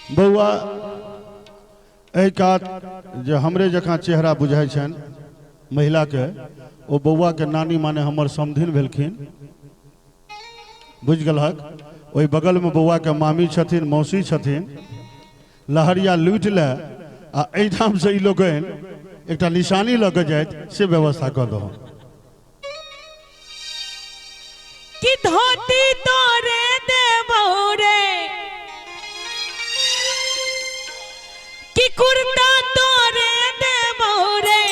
बौआ एहि कात जे हमरे जकाँ चेहरा बुझाइ छनि महिलाके, ओ बौआके नानी माने हमर समधिन भेलखिन, बुझि गेलहक। ओहि बगलमे बौआके मामी छथिन, मौसी छथिन। लहरिया लूटि ले आ एहिठामसँ ई लोकनि एकटा निशानी लऽ कऽ जाइत, से व्यवस्था कऽ दहो। कि धोती तोरे देबौ रे, कि कुर्ता तोरे देबौ रे।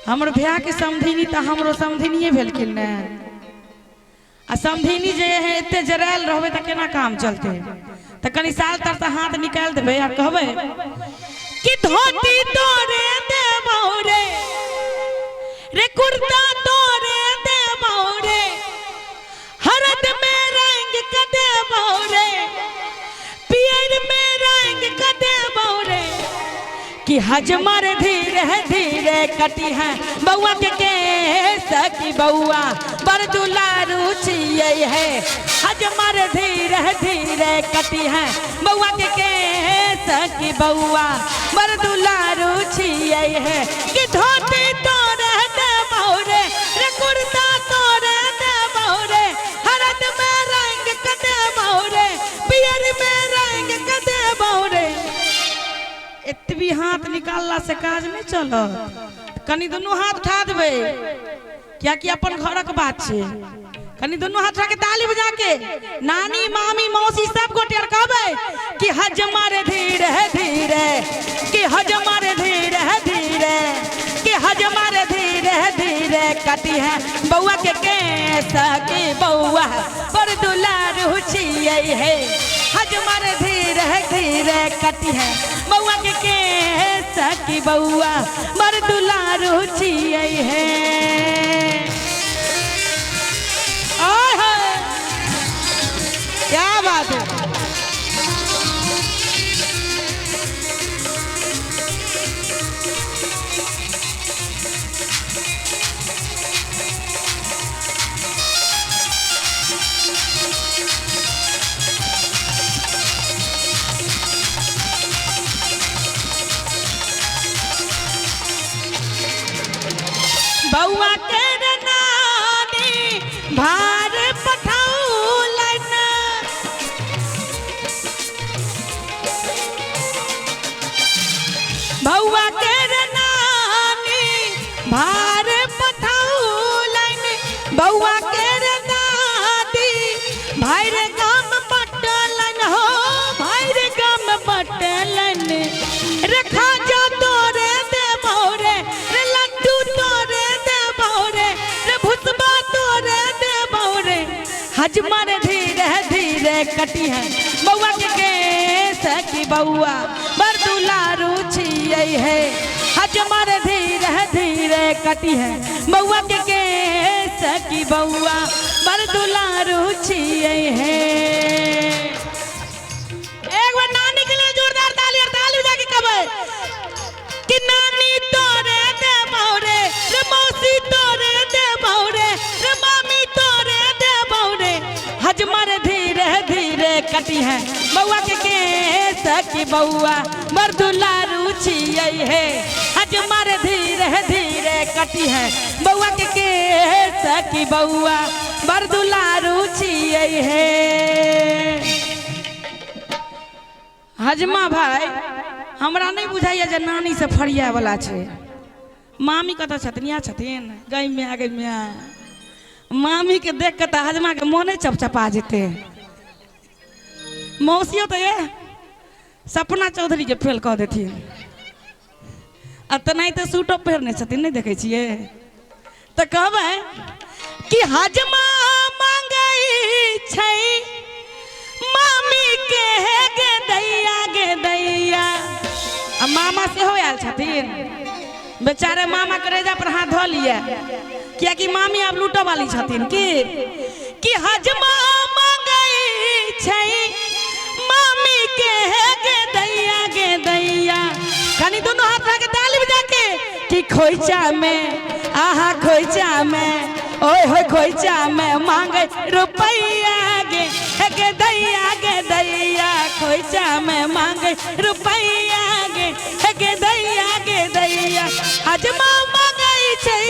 हमर भैया के समधिनी तऽ हमरो समधिनिये भेलखिन ने। आ समधिनी जे है एते जरायल रहबै तऽ केना काम चलतै? तऽ कनि साल तर से हाथ निकालि देबै आ कहबै कि धोती तोरे देबौ रे, रे कुर्ता तोरे देबौ रे, हरद में रंग के देबौ रे, पियर में रंग के देबौ रे। कि हजमर धीरे धीरे कटी है बउआ के केस, की बउआ बड़ दुलारू छियै है। हजमर धीरे धीरे कटी है बउआ के केस, की बउआ बड़ दुलारू छियै है। कि धोती तोरे देबौ रे, रे कुर्ता तोरे देबौ रे, हरद में रंग के देबौ रे, पियर में रंग के देबौ रे। एतबी हाथ निकालला से काज नहि चलत, कनि दुनू हाथ उठा देबै, कियाकि अपन घरक बात छै। कनि दुनू हाथ उठा के ताली बजा के नानी मामी मौसी सब गोटे आर कहबै कि हजमर धीरे धीरे, कि हजमर धीरे धीरे, कि हजमर धीरे धीरे कटी है बउआ के केस, की बउआ बड़ दुलारू छियै है। हजमर धीरे धीरे कटी है बउआ के केस, की बउआ बड़ दुलारू छियै है। आय हाय, क्या बात है। बउआ के नानी भार पठौलन, बउआ के नानी भार पठौलन, बउआ के दादी भाई रे गाम बटलन हो, भाई रे गाम बटलन। रे खाजा तोरे देबौ रे, रे लड्डू तोरे देबौ रे, रे भुसबा तोरे देबौ रे। हजमर धीरे धीरे कटी है बउआ के केस, की बउआ बड़ दुलारू छियै है। हजमर धीरे धीरे कटी है बउआ के केस, की बउआ बड़ दुलारू छियै है। एक बार नानी के लिए जोरदार ताली और ताली बजा के कहबै कि नानी तोरे देबौ रे, रे मौसी तोरे देबौ रे, रे मामी तोरे देबौ रे। हजमर धीरे धीरे कटी है बउआ के केस, की बउआ बड़ दुलारू छियै है। हजमर धीरे धीरे कटी है बउआ के केस, की बउआ बड़ दुलारू छियै है। हजमा भाई, हमरा नहीं बुझाइए जे नानी से फरिया वाला छै। मामी कतऽ छथिन? यहाँ छथिन। गई माय, गई माय, मामी के देख के तऽ हजमा के मोने चपचपा जेतै। मौसियो तऽ ये सपना चौधरी के फेल कऽ देथिन। आ तेनाहिते सूटो पहिरने छथिन, नहि देखै छियै? तऽ कहबै कि हजमा मांगै छै मामी के गे दैया, गे दैया। आ मामा सेहो आयल छथिन। बेचारे मामा के रेजा पर हाथ धऽ लिअ, कियाकि मामी आब लूटऽ वाली छथिन। कि हजमा मांगै छै मामी के गे दैया, गे दैया। कनि दुनू हाथ उठा के ताली बजा के कि खोइचा में, आहा खोइचा में, ओए होय खोइचा में मांगे रुपैया गे, गे दैया, गे दैया। रुपैया गे गे दैया गे दैया हजमा मांगै छै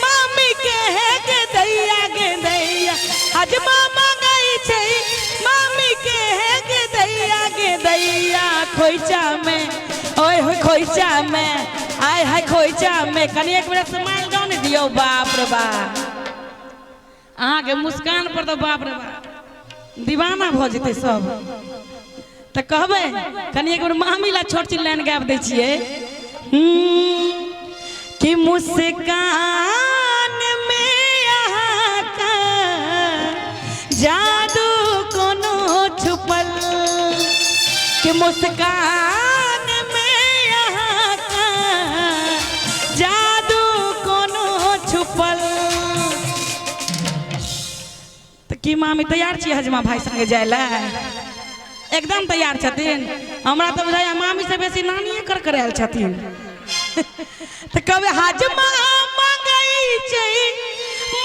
मामी के हे गे दैया गे दैया हजमा मांगै छै मामी के हे गे दैया गे दैया खोइचा में ओए होय खोइचा में आय हाय खोइचा में कनी एक मिनट स्माइल दो ने दियौ। बाप रे बाप अहाँके मुस्कान पर तो बाप रे बाप दीवाना भऽ जेतै सब। तऽ कहबै कनी एक बेर मामी ला छोट चिन लाइन गाबि दै छियै कि मुस्कान में अहाँके जादू कोनो छुपल कि मुस्कान में अहाँके जादू कोनो छुपल। तऽ की मामी तैयार छी हजमा भाई संगे जाय लए? एकदम तैयार छथिन। हमरा तऽ बुझाइया मामी से बेसी नानिये कर करायल छथिन। तऽ कहबै हजमा मांगै छै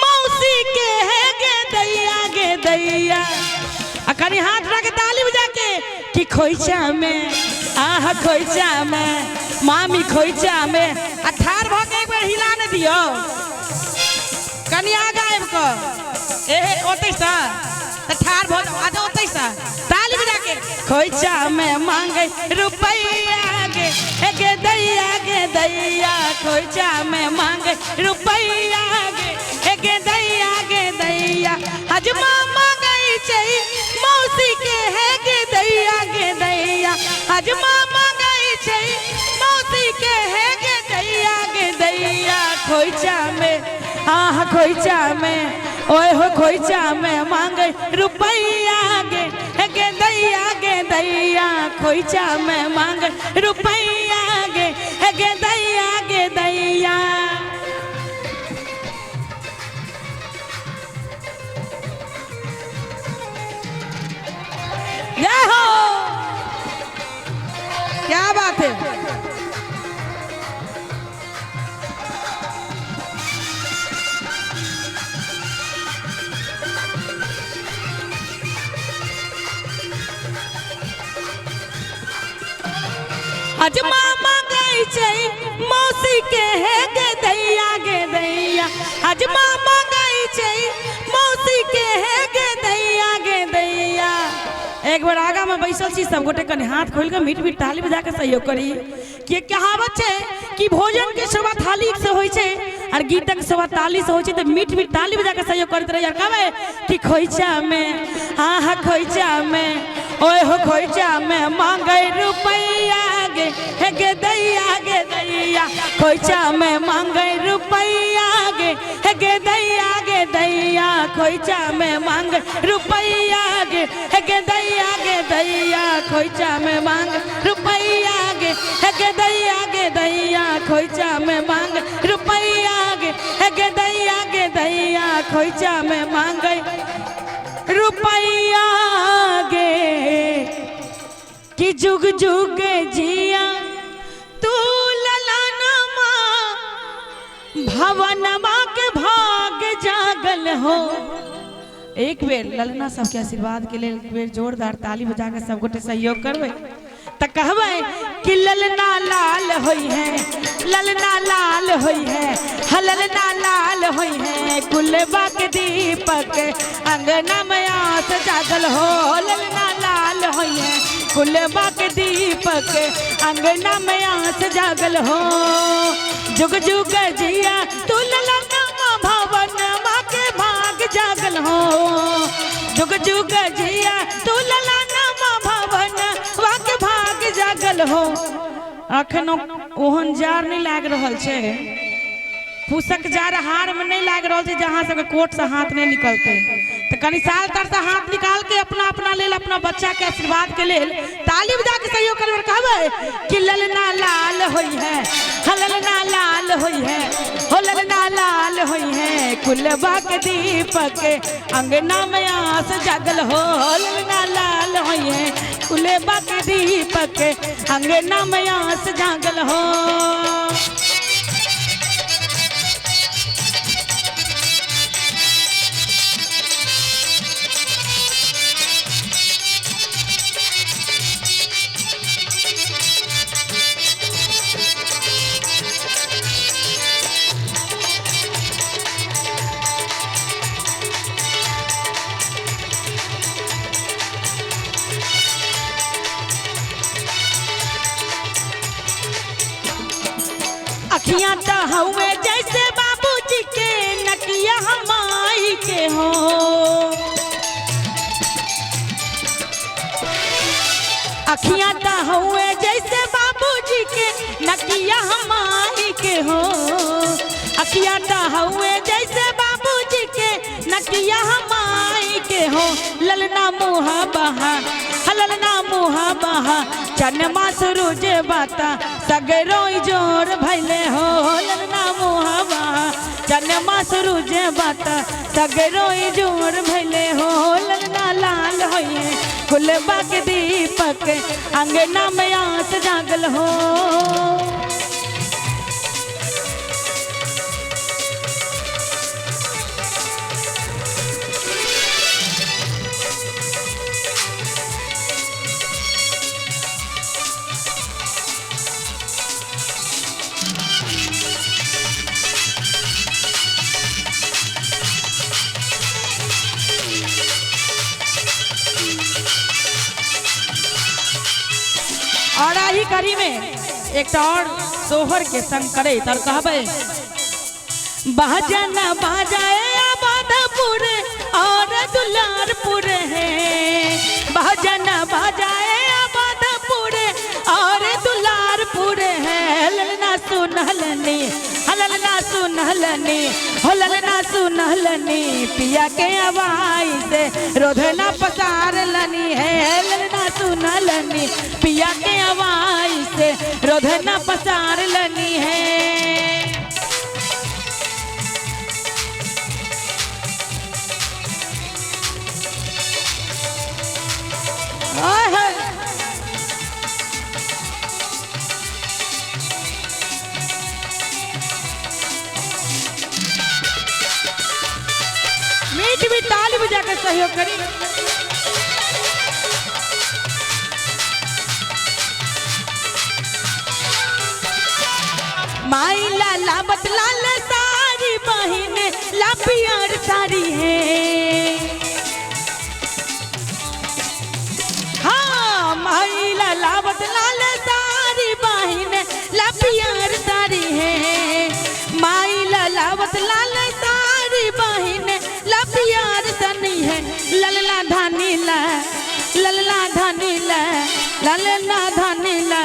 मौसी के हे गे दैया गे दैया आ कनी हाथ उठा के ताली बजा के कि खोइचा में आहा खोइचा में मामी खोइचा में आ ठाढ़ भऽ के एक बेर हिला ने दियौ कनी आगा आबि कऽ एहे ओतैसँ तऽ ठाढ़ भऽ जाउ आजा ओतैसँ ताली बजा के खोइचा में मांगे रुपैया गे गे दैया गे दैया खोइचा में मांगे रुपैया गे गे दैया गे दैया हजमा मांगै छै मौसी के हे गे दैया गे दैया हजमा मांगै छै मौसी के हे गे दैया गे दैया खोइचा में आह खोइचा में ओए हो खोइचा में मांगे रुपैया गे गे दैया गे दैया खोइचा में मांगे रुपैया गे गे दैया गे दैया। जय हो, क्या बात है। हजमा मांगै छै मौसी के हे गे दैया गे दैया हजमा मांगै छै मौसी के हे गे दैया गे दैया। एक बार आगा में बैसल छी सब गोटे कनि हाथ खोलि के मीठ मीठ ताली बजा के सहयोग करी कि कहावत छै कि भोजन के शोभा थाली से होइ छै और गीतक शोभा ताली से होइ छै। तऽ मीठ मीठ ताली बजा के सहयोग करैत रही और कहबै कि खोइचा में आहा खोइचा में ओए हो खोइचा में मांगे रुपैया गे गे दैया गे दैया खोइचा में मांगे रुपैया गे गे दैया गे दैया खोइचा में मांगे रुपैया गे गे दैया गे दैया खोइचा में मांग रुपैया गे गे दैया गे दैया खोइचा में मांग रुपैया गे गे दैया गे दैया खोइचा में मांगे रुपैया गे कि जुग जुग जिया तू ललनमा भवनमा के भाग जागल हो। एक बेर ललना सबके आशीर्वाद के लेल एक बेर जोरदार ताली बजा के सब गोटे सहयोग करबै तऽ कहबै कि ललना लाल होई है ललना लाल होई है ललना लाल होई है कुलबा के दीपक अंगना में आस जागल हो ललना लाल होई है कुलबा के दीपक अंगना में आस जागल हो। जुग जुग जिया तू ललना भवन माँ के भाग जागल हो जुग जुग जिया तू ललना भवन माँ के भाग जागल हो। अखन ओहन जार नहीं लाग रहल छै, फूसक जार हार में नहीं लाग रहल छै जहाँ सबके कोट से हाथ नहीं निकलते। तो कनी साल तर से हाथ निकाल के अपना अपना लेल अपना बच्चा के आशीर्वाद के लेल ताली बजा के सहयोग करबै कहबै कि ललना लाल होई है ललना लाल होई है हो ललना लाल होई है कुलबा के दीपक अंगना में आस जागल हो ललना लाल होई है कुलबा के दीपक अंगना में आस जागल हो। अखियां तो हउए जैसे बाबूजी के नकिया हमाई के हो। अखियां तो हउए जैसे बाबूजी के नकिया हमाई के हो। अखियां तो हउए जैसे बाबूजी के नकिया हमाई के हो। ललना मुहा बहा, ललना मुहा बहा, चनमा सूरज बाता सगरोई जोर भैले हो। ललना मुहा बहा, चनमा सूरज बाता सगरोई जोर भैले हो। ललना लाल होइए कुलबा के दीपक अंगना में आस जागल हो। और आही करी में एक और सोहर के संग करे तर कहबे बाजना बाजाए आबादपुर और दुलारपुर है। बाजना बाजाए आबादपुर और दुलारपुर है। ललना सुनहलनी, ललना सुनहलनी, ललना सुनहलनी, पिया के आवाज से रोधना पसार लनी है। ललना सुनहलनी, पिया के आवाज से रोधना पसार लनी है। मीठ भी ताली बजा के सहयोग करी। माई लाला बतलाल सारी बहिन ला पियर सारी है। हाँ माई लाला बतलाल सारी बहिन ला पियर सारी है। माई लाला बतलाल सारी बहिन ला पियर सनी है। ललला धानी ला, ललला धानी ला, ललना धानी ला,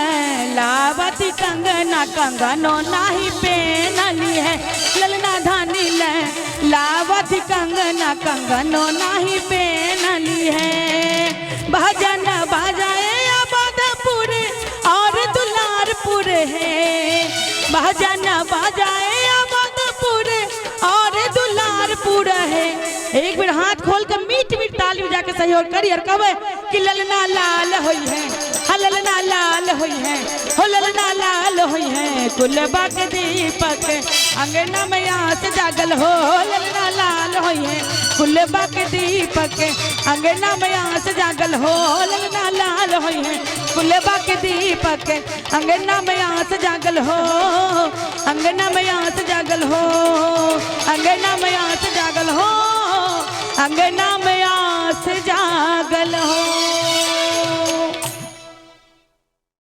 लावती कंगना कंगनो नाही पेनली है। ललना धानी ला, लावती कंगना कंगनो नाही पेनली है। भजन बाजाए आबादपुर और दुलारपुर है। भजन बाजाए आबादपुर और दुलारपुर है। एक बार हाथ खोल कर मीठ मीठ ताली बजा के सहयोग करी और कहे कि ललना लाल होई है, ललना लाल होई है, हो ललना लाल होई है, कुलबा के दीपक अंगना में आस जागल हो। ललना लाल होई है, कुलबा के दीपक अंगना में आस जागल हो। ललना लाल होई है, कुलबा के दीपक अंगना में आस जागल हो। अंगना में आस जागल हो, अंगना में आस जागल हो, अंगना में